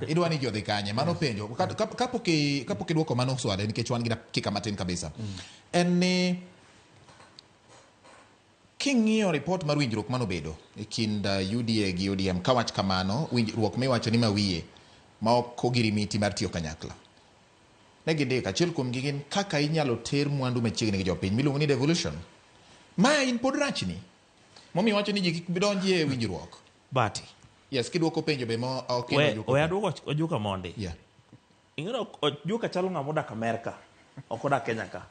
Idwa ni ji odhi kanye? Mano penjo. Kapok idwoko mano swali, nikech wan gi dakika matin kabisa. En ni king'iyo report mar winjruok manobedo e kind UDA gi ODM, kawach kamano, winjruok miwacho ni mawiye ma ok ogirimiti mar tiyo kanyakla. Ne gindiko achiel kuomgi gin kaka inyalo ter mwandu machiegni gi jopiny miluongo ni devolution. Ma in pod rachni. Momiyo wacho ni ji kik donji e winjruok. Bati. Yes, kidwoko penjo be mo ok We, ojuko. we aduoko Ojuka mondi. Ing'eyo Ojuka chalo ng'ama odak Amerka, ok odak Kenya ka.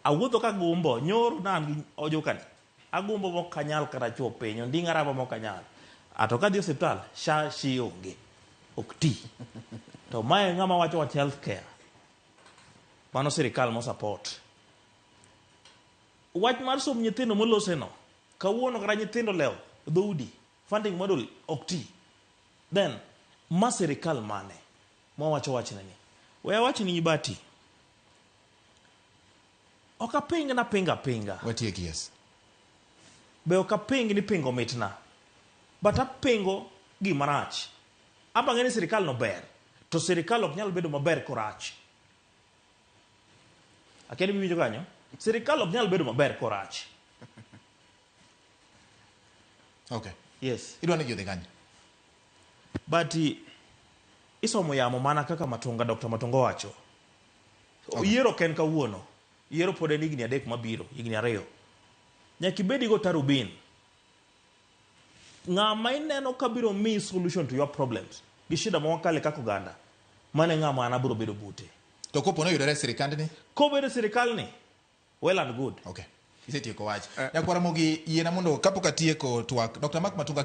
Awuotho ka gumbo, nyoro na an gi Ojuka ni. Agumbo mok anyal kata chuo piny, onding'a rama mok anyal. Ato kadhi osiptal, SHA shi onge. Ok ti. To mae ng'ama wacho wach health care. Mano sirikal mo support. Wach mar somb nyithindo moloseno, kawuono kata nyithindo lewo dhoudi, funding model ok ti. Then, ma sirikal mane mwawacho wachne ni? We awachni Ibati, ok aping napinga pinga. Watieki, yes. Be ok aping ni pingo mitna. But apingo gima rach. Aba ng'e ni sirikal no ber, to sirikal ok nyal bedo maber korach. Akia ni iwinjo kanyo? Sirikal ok nyal bedo maber korach. Okay. Yes. Idwa ni ji odhi kanye? But isomo yamo mana kaka Matunga, Dr. Matunga owacho. Okay. Yiero ok en kawuono. Yiero pod en higni 3 mabiro, higni 2. Nyaka ibed go tarubin. Ng'ama ineno ka biro miyi solution to your problems gi shida ma wakale kaka oganda, mano e ng'ama an abiro bedo bute. To kopo ni oyudore e sirikandni? Kobedo e sirikalni, well and good. Okay. Isetieko wach. Nyakwar Ramogi, yiena mondo kapok atieko twak, Dr. Mark Matunga.